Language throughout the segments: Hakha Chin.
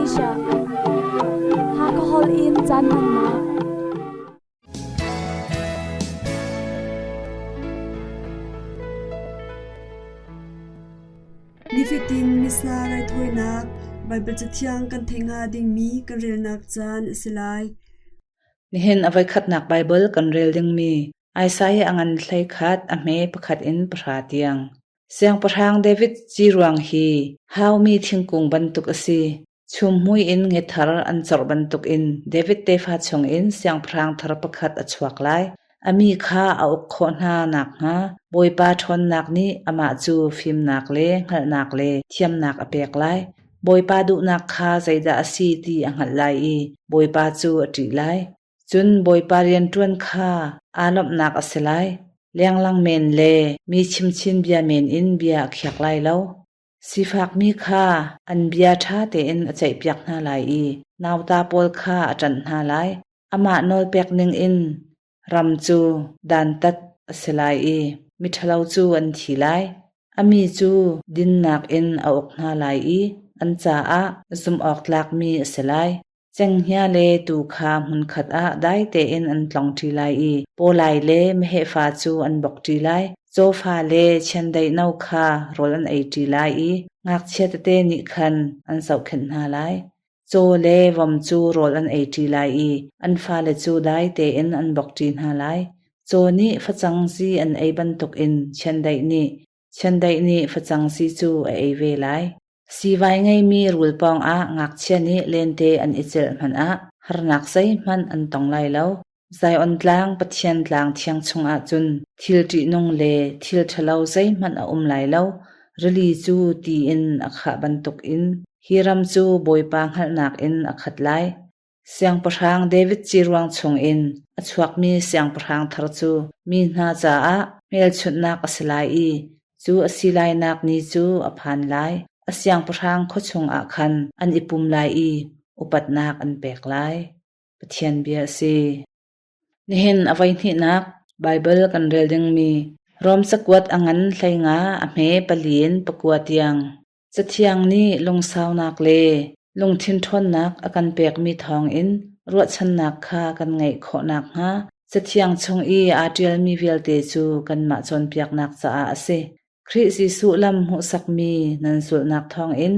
Asia. Hakha holh in caan hmannak. Nifatin Missa raithawinak Baibal Cathiang kan theih hnga dingmi kan relnak caan a si lai. Nihin a voikhatnak Baibal kan rel dingmi Isaiah a ngan 11 a hme pakhat in pahra tiang. Siangpahrang David ciruang hi haumi thingkung bantuk a si. Chumhmui in nge thar an corh bantukin David tefa chungin siangpahrang thar pakhat a chuak lai. A mi kha a uk khawh hna nakhnga Bawipa ṭhawnnak nih amah cu fimnak le hngalhnak le thiamnak a pek lai. Bawipa duhnak kha zeidah a si ti a hngalh lai i Bawipa cu a ṭih lai. Cun Bawipa rianṭuan kha aa lawmhnak a si lai. Lenglang men le mi chimchin bia men in bia a khiak lai lo. Sifakmi kha an bia ṭha tein a ceihpiak hna lai i nauta pawl kha a ṭanh hna lai. Amah nawlpek ningin ram cu dantat a si lai i miṭhalo cu an thi lai. A mi cu dinnak in a uk hna lai i an caah zumhawktlakmi a si lai. Cenghngia le tuu kha hmunkhat ah dai tein an tlongṭi lai i pawlai le mehehfa cu an bokṭi lai. Cawfa le chiandeih no kha rawl an eiṭi lai i ngakchia tete nih khan an zohkhenh hna lai. Caw le vom cu rawl an eiṭi lai i an fale cu dai tein an bokṭi hna lai. Caw nih facang zi an ei bantukin chiandeih nih chiandeih nih facang zi cu a ei ve lai. Siivai ngeimi rul pawngah ngakchia nih lente an i celh hmanh ah harnak zeihmanh an tong lai lo. Zion Tlang Pathian tlang thiang chungah cun thil ṭihnung le thil ṭhalo zeihmanh a um lai lo. Rili cu ti in a khah bantukin hi ram cu Bawipa hngalhnak in a khat lai. Siangpahrang David ciruang chungin a chuakmi siangpahrang thar cu mi hna caah hmelchunhnak a si lai i cu a si lainak ni cu a phan lai. A siangpahrang khua chungah khan an i pum lai i upatnak an pek lai. Pathian bia a si. Nihin a voihnihnak Baibal kan rel dingmi Rom cakuat a ngan 15 a hme pali in pakua tiang. Cathiang nih lungsaunak le lungthin ṭhawnnak a kan pekmi thawngin ruahchannak kha kan ngeih khawh nakhnga Cathiang chung i aa ṭialmi vialte cu kanmah cawnpiaknak caah a si. Khrih Jesuh lam hmuhsakmi nan zulhnak thawngin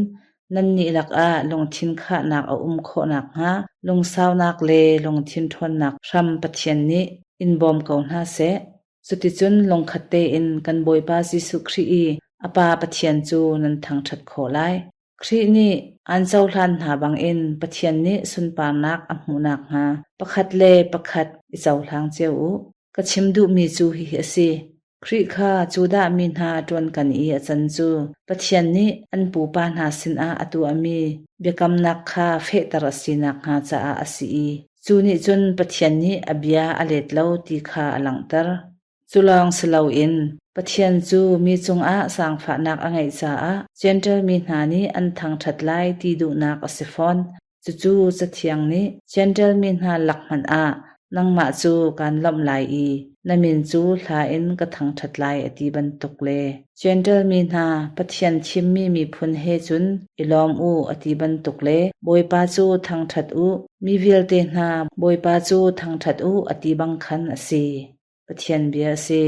nannih lakah lungthin khahnak a um khawh nakhnga lungsaunak le lungthin ṭhawnnak hram Pathian nih in bawm ko hna seh. Cuticun lungkhat tein kan Bawipa Jesuh Khrih i a Pa Pathian cu nan thangṭhat khawh lai. Khrih nih aan cohlan hna bangin Pathian nih sunparnak a hmuh nakhnga pakhat le pakhat i cohlang cio u. Ka chim duhmi cu hihi a si: Khrih kha Judah mi hna ṭuankan i a can cu Pathian nih an pupa hna sinah a tuahmi biakamnak kha fehter a si nakhnga caah a si i cu nih cun Pathian nih a bia a let lo ti kha a langhter. Cu lawng si loin Pathian cu mi cungah zaangfahnak a ngeih caah Jentail mi hna nih an thangṭhat lai ti duhnak a si fawn. Cucu Cathiang nih Jentail mi hna lak hmanh ah nangmah cu kaan lawmh lai i na min cu hla in ka thangṭhat lai a ti bantuk le Jentail mi hna Pathian thimmi miphun he cun i lawm u a ti bantuk le Bawipa cu thangṭhat u, mi vialte hna Bawipa cu thangṭhat u a ti bang khan a si. Pathian bia a si.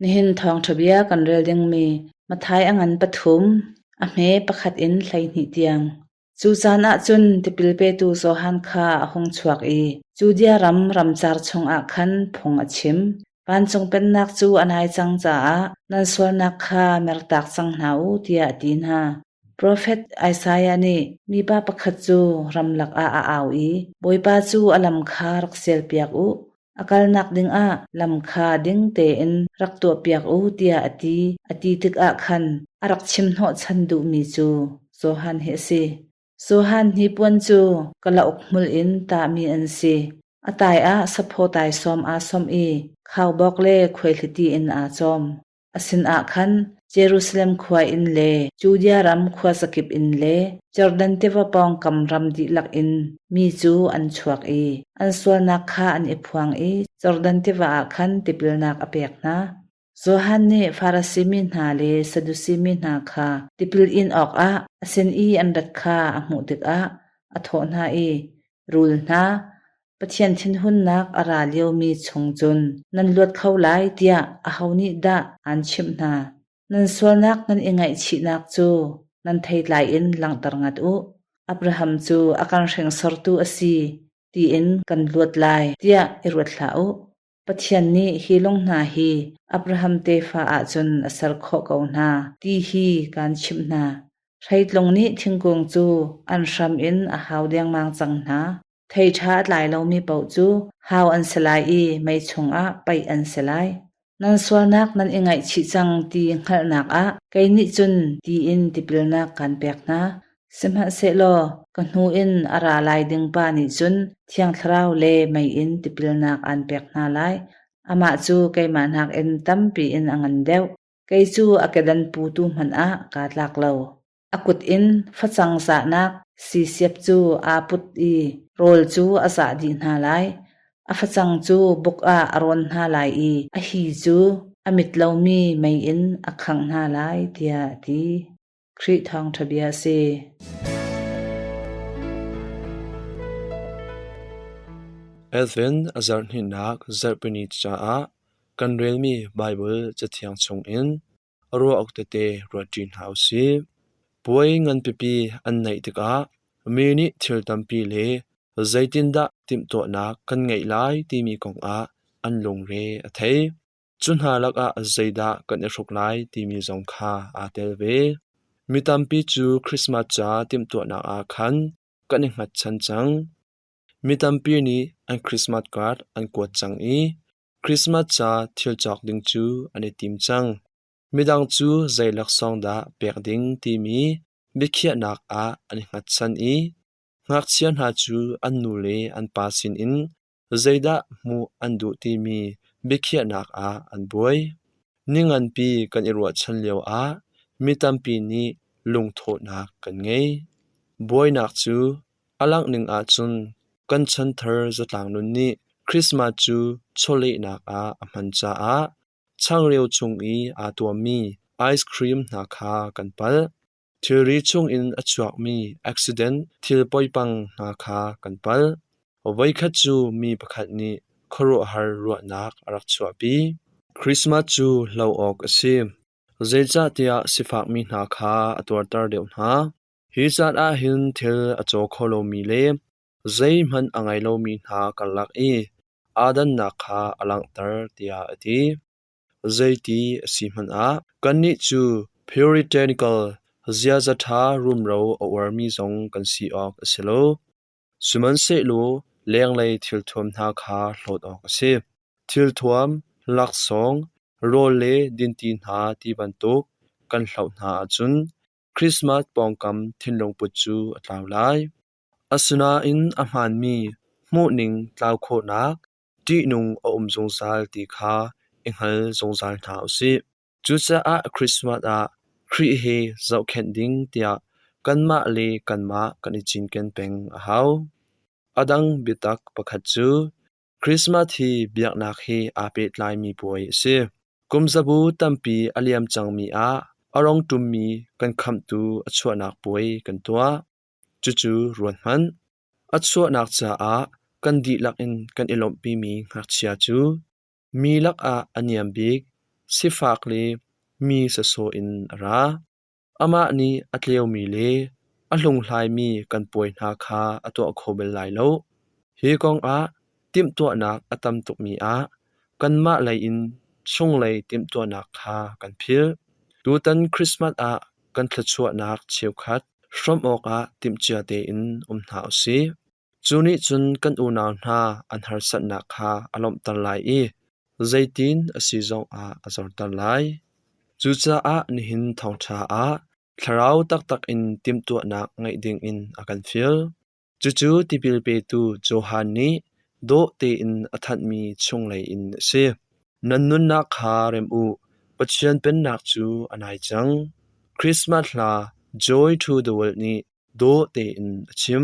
Nihin thawngṭha bia kan rel dingmi Matthai a ngan pathum, a hme pakhat in 12 tiang. Cu caan ah cun tipil petu Johan kha a hung chuak i Judea ram ramcar chungah khan phung a chim. Vancung Pennak cu a nai cang caah nan sualnak kha mertak cang hna u, tiah a ti hna. Profet Isaiah nih mipa pakhat cu ramlak ah a au i, Bawipa cu a lam kha rak sialpiak u, A kalnak dingah lam kha ding tein rak tuahpiak u tiah a ti a ti tikah khan a rak chim hnawhchan duhmi cu Johan hi a si. Johan hnipuan cu kalauk hmul in tahmi an si. A tai ah saphaw taisawm aa sawmh i khaubawk le khuaihliti in aa cawm. A sinah khan Jerusalem khua in le Judea ram khuazakip in le Jordan tiva pawngkam ram dihlak in mi cu an chuak i an sualnak kha an i phuang i Jordan tiva ah khan tipilnak a pek hna. Johan nih Farasi mi hna le Sadusi mi hna kha tipil in awkah a sin i an rat kha a hmuh tikah a thawh hna i, Rul hna, Pathian thinhunnak a ra liomi chung cun nan luat kho lai tiah aho nih dah aan chimh hna? Nan sualnak nan i ngaihchihnak cu nan theitlai in langhter ngat u. Abraham cu a kan hringsortu a si tiin kan luat lai tiah i ruat hlah u. Pathian nih hi lung hna hi Abraham tefa ahcun a ser khawh ko hna ti hi kaan chimh hna. Hreitlung nih thingkung cu an hram in a hau dengmang cang hna. Thei ṭha a tlai lomi paoh cu hau an si lai i mei chungah paih an si lai. Nan sualnak nan i ngaihchih cang ti hngalhnak ah kei nih cun ti in tipilnak kaan pek hna. Sihmanhsehlaw ka hnu in a ra lai ding pa nih cun Thiang Thlarau le mei in tipilnak aan pek hna lai. Amah cu keimah nakin tampi in a ngan deuh. Kei cu a kedan putu hmanh ah kaa tlak lo. A kut in facang zahnak sisiap cu aa put i rawl cu a zah dih hna lai. A facang cu buk ah a rawn hna lai i a hi cu a mit lomi mei in a khangh hna lai, tiah a ti. Khrih thawngṭha bia a si. Advent a zarhhnihnak zarhpini caah kan relmi Baibal Cathiang chungin ruah awk tete ruatṭi hna u sih. Puai nganpipi an neih tikah mi nih thil tampi le zeitindah timhtuahnak kan ngeih lai timi kongah an lungre a thei. Cu hna lakah zeidah kan i hruk lai timi zong kha aa tel ve. Mi tampi cu Christmas ca timhtuahnak ah khan kan i hngatchan cang. Mi tampi nih an Christmas card an kuat cang i Christmas ca thil cawk ding cu an i tim cang. Midang cu zei laksawng dah pek ding timi biakhiahnak ah an i hngatchan i ngakchia hna cu an nu le an pa sinin zeidah hmuh an duh timi biakhiahnak ah an buai. Ni nganpi kan i ruahchan lioah mi tampi nih lungthawhnak kan ngei. Buainak cu a langh ning ahcun kan chanthar zatlang nun nih Christmas cu chawlehnak ah a hman caah changreu chung i aa tuammi ice cream hna kha kan palh. Thilri chungin a chuakmi accident thil poipang hna kha kan palh. Voikhat cu mi pakhat nih khuaruahhar ruahnak a rak chuahpi. Christmas cu hlo awk a si, zeicahtiah sifakmi hna kha a tuarter deuh hna. Hi caan ah hin thil a caw kho lomi le zeihmanh a ngei lomi hna karlak i aa dannak kha a langhter tiah a ti. Zeiti a si hmanh ah kannih cu puritanical ziaza ṭha rumro a uarmi zong kan si awk a si lo. Sihmanhsehlaw lenglei thilthuam hna kha hlawt awk a si. Thilthuam, laksawng, rawl le dinti hna ti bantuk kan hloh hna ahcun Christmas pawngkam thinlungput cu a tlau lai. Asinain a hmaanmi hmuhning tlau khawhnak ṭihnung a um zungzal ti kha i hngal zungzal hna u sih. Cucaah Christmas ah Khrih he zohkhenh ding tiah kanmah le kanmah kan i cinken peng a hau. A dang biatak pakhat cu Christmas hi biaknak he aa pehtlaimi puai a si. Kumzabu tampi a liam cangmi ah a rong ṭummi kan Khamhtu a chuahnak puai kan tuah. Cucu ruat hmanh. A chuahnak caah kan dihlak in kan i lawmhpimi ngakchia cu mi lakah a niam bik, sifak le mi sawsawh in a ra. Amah nih a tleumi le a hlunghlaimi kan puai hna kha a tuah kho bal lai lo. Hi kongah timhtuahnak a tam tukmi ah kanmah lei in chunglei timhtuahnak kha kan philh. Tutan Christmas ah kan thluachuahnak cheukhat hrawmh awkah timhcia tein um hna u sih. Cu nih cun kan unau hna an harsatnak kha a lawmhter lai i zeitin a si zongah a zorter lai. Cucaah nihin thawngṭha ah thlarau taktak in timhtuahnak ngeih dingin a kan fial. Cucu tipil petu Johan nih dawh tein a thanhmi chunglei in a si. Nan nunnak kha rem u, Pathian Pennak cu a nai cang. Christmas hla Joy to the World nih dawh tein a chim.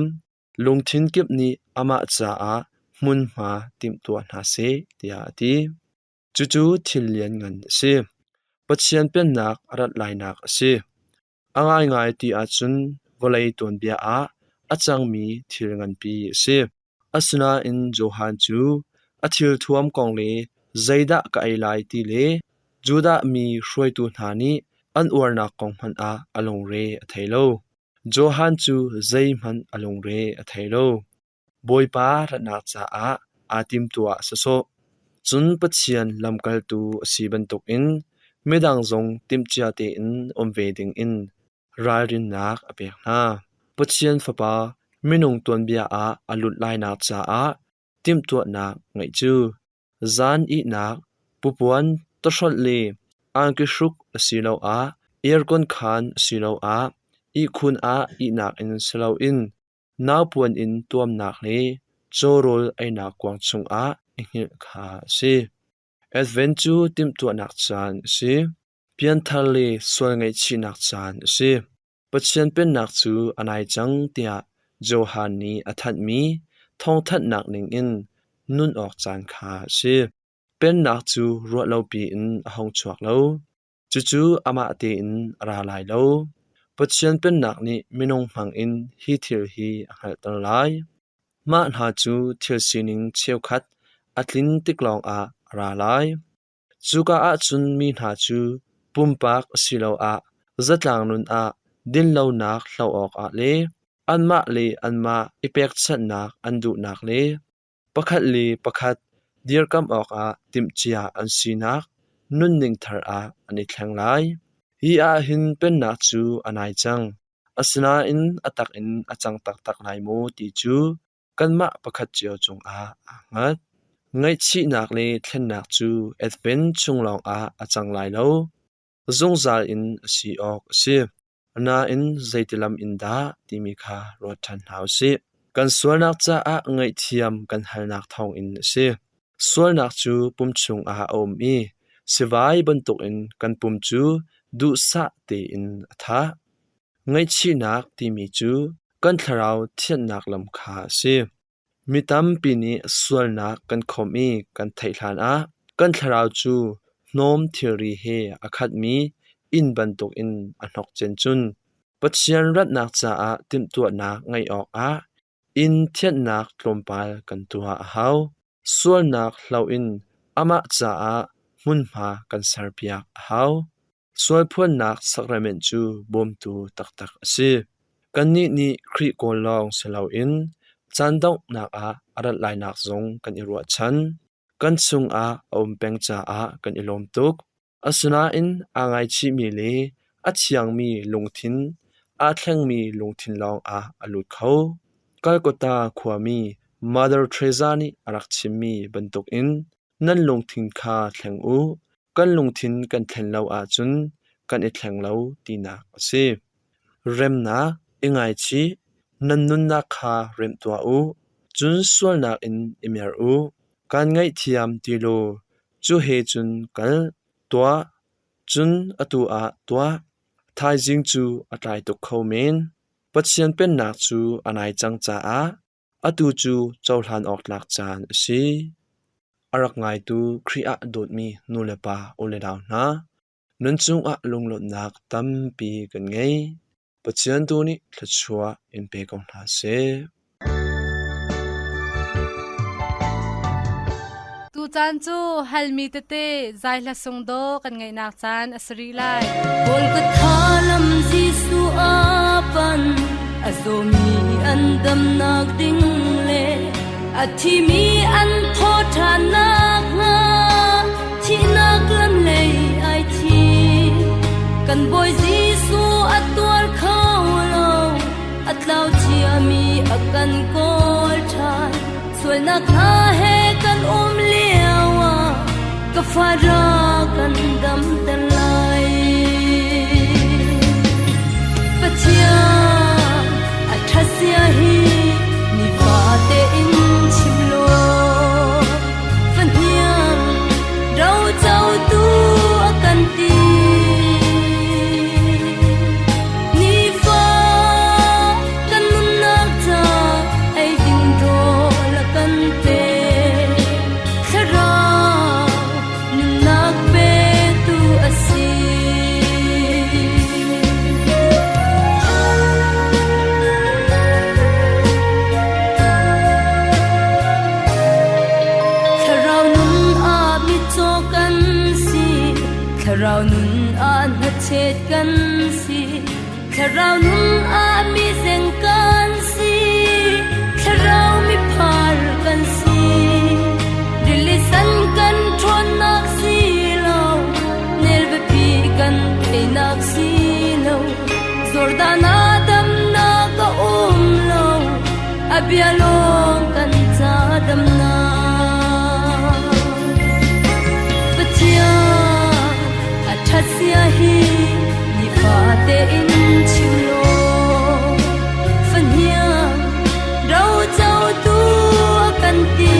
Lungthin kip nih amah caah hmunhma timhtuah hna seh tiah a ti. Cucu thil lianngan a si. Pathian Pennak a rat lainak a si. A ngaingai ti ahcun vawlei tuanbia ah a cangmi thil nganpi a si. Asinain Johan cu a thilthuam kong le zeidah ka ei lai ti le Judah mi hruaitu hna nih an uarnak kong hmanh ah a lungre a thei lo. Johan cu zeihmanh a lungre a thei lo. Bawipa ratnak caah aa timtuah sawsawh. Cun Pathian lamkaltu a si bantukin midang zong timhcia tein um ve dingin ralrinnak a pek hna. Pathian Fapa minung tuanbia ah a lut lainak caah timhtuahnak ngeih cu zan ihnak, pupuan, tawhrolh le angki hruk asiloah aircon khaan asiloah ihkhun ah ihnak in si loin naupuan in tuamnak le cawrawl einak kuang chungah i hngilh kha a si. Advent cu timhtuahnak caan a si. Pianthar le sual ngaihchihnak caan a si. Pathian Pennak cu a nai cang tiah Johan nih a thanhmi thawngthanhnak ningin nun awk caan kha a si. Pennak cu ruahlopi in a hung chuak lo. Cucu amah tein a ra lai lo. Pathian Pennak nih minung hmangin hi thil hi a hngalhter lai. Mah hna cu thil sining cheukhat a tlin tik lawngah a ra lai. Cuka ah cun mi hna cu pumpak asiloah zatlang nun ah dinlonak hloh awkah le anmah le anmah i pekchanhnak an duhnak le pakhat le pakhat dirkamh awkah timhcia an sinak nunning thar ah an i thleng lai. Hi ah hin pennak cu a nai cang, asinain a tak in a cang taktak lai maw ti cu kanmah pakhat cio cungah aa hngat. Ngaihchihnak le thlennak cu Advent chung lawngah a cang lai lo, zungzal in a si awk a si. Nain zeiti lam in dah timi kha ruat ṭhan hna u sih. Kan sualnak caah ngaihthiam kan halnak thawngin a si. Sualnak cu pum chungah a um i sivai bantukin kan pum cu duhsah tein a thah. Ngaihchihnak timi cu kan thlarau thianhnak lam kha a si. Mi tampi nih sualnak kan khawmh i kan theih hlanah kan thlarau cu hnawm thilri he a khatmi inn bantukin a hnok cencun. Pathian ratnak caah timhtuahnak ngeih awkah inn thianhnak tlawmpal kan tuah a hau. Sualnak hloh in amah caah hmunhma kan serpiak a hau. Sualphuannak sacrament cu bawmtu taktak a si. Kannih nih Khrih kawl lawng si loin caan donghnak ah a rat lainak zong kan i ruahchan. Kan chungah a um peng caah kan i lawm tuk. Asinain aa ngaichihmi le a thiangmi lungthin, aa thlengmi lungthin lawngah a lut kho. Calcutta khuami Mother Teresa nih a rak chimmi bantukin nan lungthin kha thleng u. Kan lungthin kan thlen lo ahcun kan i thleng lo tinak a si. Remnak i ngaichih, nan nunnak kha remh tuah u, cun sualnak in i mer u. Kaan ngaihthiam ti law cu he cun kal, tuah, cun atu ah tuah. Thaizing cu a tlai tuk kho men. Pathian Pennak cu a nai cang caah Atu cu cohlan awk tlak caan a si. A rak ngaitu Khrih ah dawtmi nulepa ulenau hna, nan cungah lunglawmhnak tampi kan ngei. Pathian tu nih thluachuah in pe ko hna seh. Tucaan cu halmi tete zai hla sung dawh kan ngaihnak caan a si rih lai. Golgotha lam Jesuh a pan a zawmi an damnak ding le a thimi an thawh ṭhannak hnga thihnak lam lei ai thi kan Bawi Jesuh a tuar kho lo a tlau ciami a kan kawl ṭhan Sualnak hna he kan um lio ah ka fara kan damter lai. Pathian a ṭhatzia hi nifate in chim law fahniang rocotu a kan ti. Nifa kan nunnak ca ei ding rawl a kan pe. Thlarau nunnak. Chiatset kan si Thlarau nun ah mi zeng kan si Thlarau mi phar kan si Rili san kan ṭhawnnak si lo Nel biapi kan teinak si lo Jordan ah damnak a um lo A bia lawng kan ca damnak Pathian a ṭhat zia hi nifate in chim law fahniang rocotu a kan ti.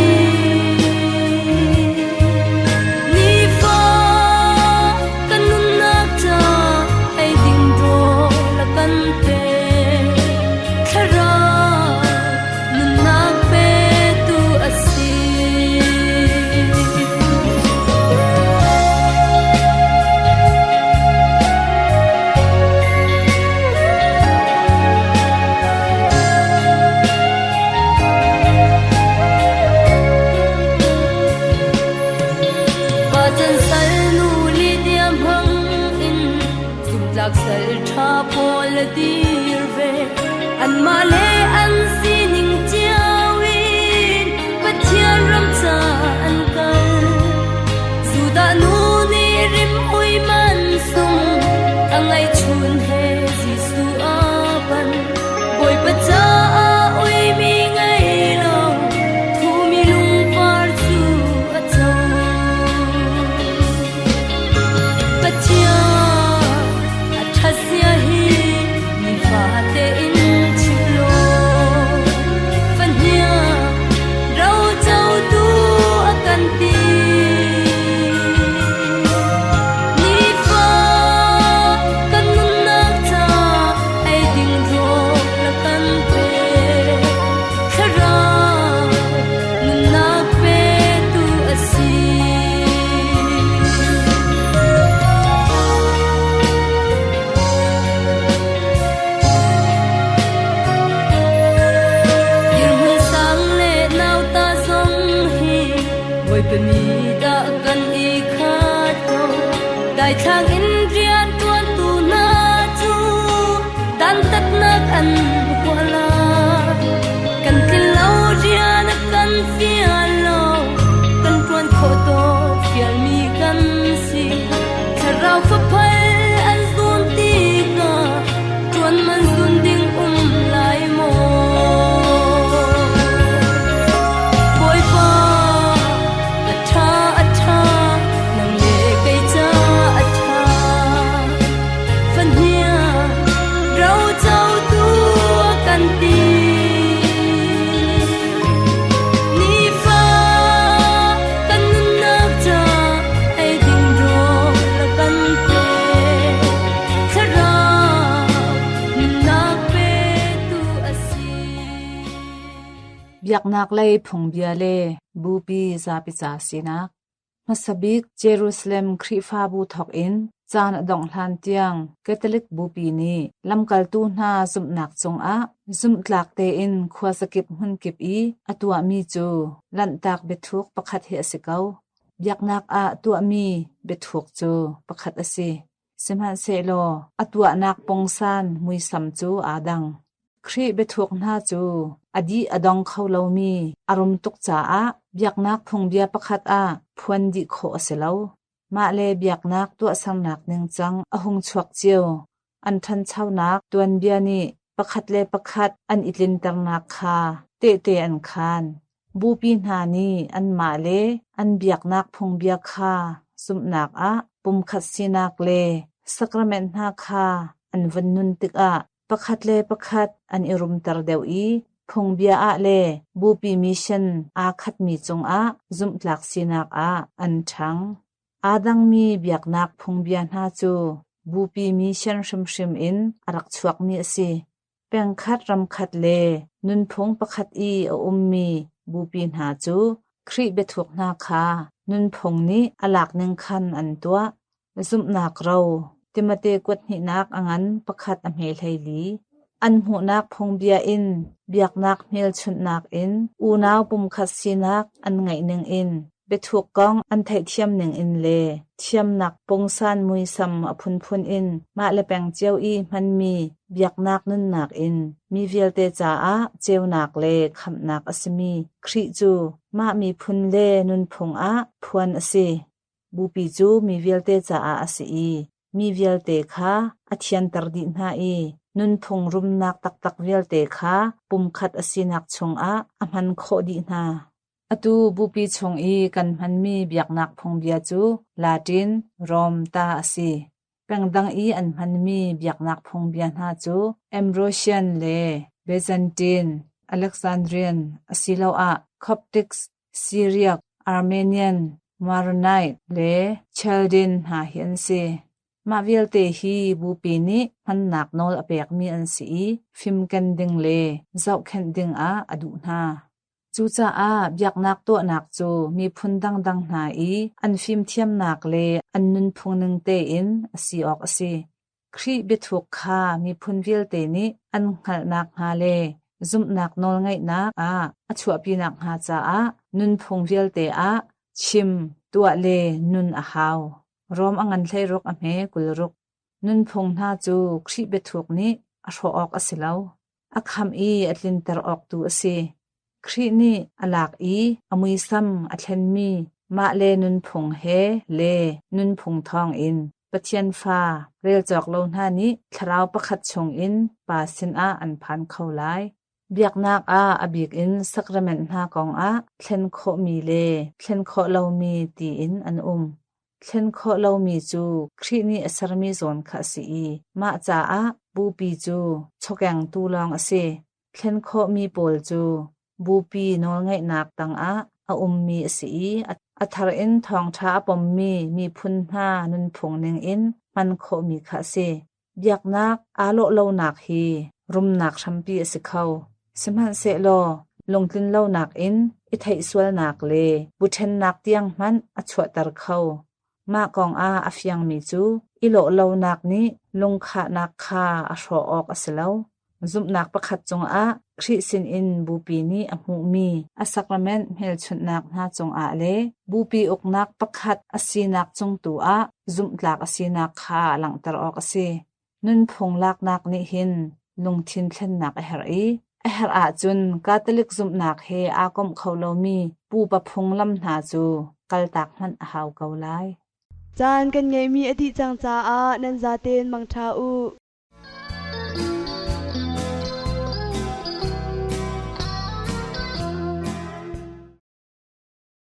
Nifa kan nunnak ca ei ding rawl a kan pe. Thlarau nunnak petu a si. Pa chan sal nu Lydia hmang in zumtlak sal ṭha pawl a dir ve. Anmah le an sining cio in Pathian ram ca an kal. Judah nu nih rimhmui man sung a ngaihchun he Jesuh a pan. Bawipa caah uimi ngei lo, thumi lungvar cu a co. Pathian a ṭhatzia hi nifate in chim law, fahniang rocotu a kan ti. Nifa kan nunnak ca ei ding rawl a kan pe. Thlarau nunnak petu a si. Dirhmun sang le nauta zong hi Bawipa mi dah kan i khat ko. Daithlang in rian ṭuantu hna cu dantatnak an huah lai. Kan tlin lo rian a kan fial lo, kan ṭuan khawh tawk fialmi kan si. Thlarau faphal an zun tikah ṭuan man zun ding um lai maw? Bawipa, a ṭha a ṭha, nang le kei ca a ṭha. Fahniang rocotu a kan ti. Nifa kan nunnak ca ei ding rawl a kan pe. Thlarau nunnak petu a si. Biaknak lei phungbia le bupi zapi ca sinak. Hmasa bik Jerusalem Khrihfabu thawk in caan a dongh hlan tiang Catholic Bupi nih lamkaltu hna zumhnak cungah zumhtlak tein khuazakip hmunkip i a tuahmi cu Lanhtak biathuk pakhat hi a si ko. Biaknak ah tuahmi biathuk cu pakhat a si. Sihmanhsehlaw a tuahnak pungsan muisam cu aa dang. Khrih biathuk hna cu a dih a dong kho lomi a rum tuk caah biaknak phungbia pakhat ah phuan dih khawh a si lo. Mah le biaknak tuahsernak ningcang a hung chuak cio. An ṭhanchonak tuanbia nih pakhat le pakhat an i tlinternak kha tehte an khaan. Bupi hna nih anmah le an biaknak phungbia kha zumhnak ah pumkhat sinak le sacrament hna kha an vun nun tikah pakhat le pakhat an i rumter deuh i phungbia ah le bupi mission aa khatmi cungah zumhtlak sinak ah an ṭhang. Aa dangmi biaknak phungbia hna cu bupi mission hrimhrim in a rak chuakmi a si. Pengkhat ramkhat le nunphung pakhat i a ummi bupi hna cu Khrih biathuk hna kha nunphung nih a lak ning khan an tuah. Zumhnak ro Timote kuat hnihnak a ngan pakhat a hme 14. An hmuhnak phungbia in biaknak hmelchunhnak in unau pumkhat sinak an ngeih ning in. Biathuk kong an theihthiam ning in le thiamnak pungsan muisam a phunphun in mah le peng cio i hmanmi biaknak nunnak in mi vialte caah ceunak le khamhnak a simi Khrih cu mah miphun le nunphung ah phuan a si. Bupi cu mi vialte caah a si i mi vialte kha a thianter dih hna i nunphung rumnak taktak vialte kha pumkhat a sinak chungah a hman khawh dih hna. Atu bupi chung i kan hmanmi biaknak phungbia cu Latin, Rom ta a si. Pengdang i an hmanmi biaknak phungbia hna cu Ambrosian le Byzantine, Alexandrian asiloah Coptic, Syriac, Armenian, Maronite le Chaldean hna hi an si. Mah vialte hi bupi nih hmannak nawl a pekmi an si i fimken ding le zohkhenh dingah a duh hna. Cucaah biaknak tuahnak cu miphun dangdang hna i an fimthiamnak le an nunphung ning tein a si awk a si. Khrih biathuk kha miphun vialte nih an hngalh nakhnga le zumhnak nawlngeihnak ah a chuahpi nakhnga caah nunphung vialte ah chim, tuah le nun a hau. Rom a ngan 16 a hme 26. Nunphung hna cu Khrih biathuk nih a hrawh awk a si lo. A khamh i a tlinter awk tu a si. Khrih nih a lak i a muisam a thlenmi mah le nunphung he le nunphung thawngin Pathian fa rel cawk lo hna nih thlarau pakhat chungin Pa sinah an phan kho lai. Biaknak ah a bik in sacrament hna kongah thlen khawhmi le thlen khawh lomi tiin an um. Thlen khawh lomi cu Khrih nih a sermi zawn kha a si i mah caah bupi cu chawkengtu lawng a si. Thlen khawhmi pawl cu bupi nawlngeihnak tangah a ummi a si i a thar in thawngṭha a pommi miphun hna nunphung ningin hman khawhmi kha a si. Biaknak aa lawh lonak hi rumnak hrampi a si kho. Sihmanhsehlaw lungtlinlonak in i theihsualnak le bu ṭhennak tiang hmanh a chuahter kho. Mah kongah a fiangmi cu i lawh lonak nih lungkhahnak kha a hrawh awk a si lo. Zumhnak pakhat cungah Khrih sinin Bupi nih a hmuhmi a sacrament hmelchunhnak hna cungah le Bupi uknak pakhat a sinak cung tu ah zumhtlak a sinak kha langhter awk a si. Nunphung laknak nih hin lungthin thlennak a herh i a herh ahcun Catholic zumhnak he aa komh kho lomi pupa phunglam hna cu kaltak hmanh a hau ko lai. Caan kan ngeihmi a dih cang caah nan zaten mangṭha u.